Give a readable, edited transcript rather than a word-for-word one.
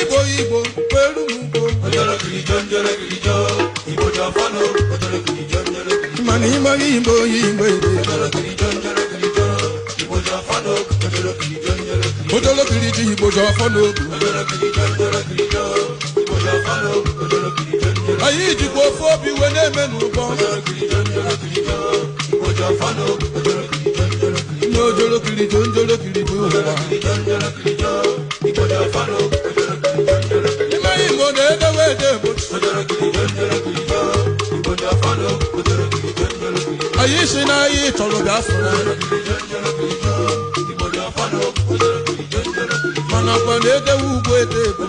Igbo Igbo kweru m ugbo. Mana ịmaghị Igbo Igbo ede. Ojolokiriji Igbo ji ọfọ n'obu. Anyị jikwa ofe obi wee na-eme n'ụgbọ. N'ojolokiriji njolokiriji ụwa. Ịmaghị Igbo na-edewe ede bụ. Anyị si na anyị chọrọ Biafra. Mana kwa na-edewe ugbo ede bụ.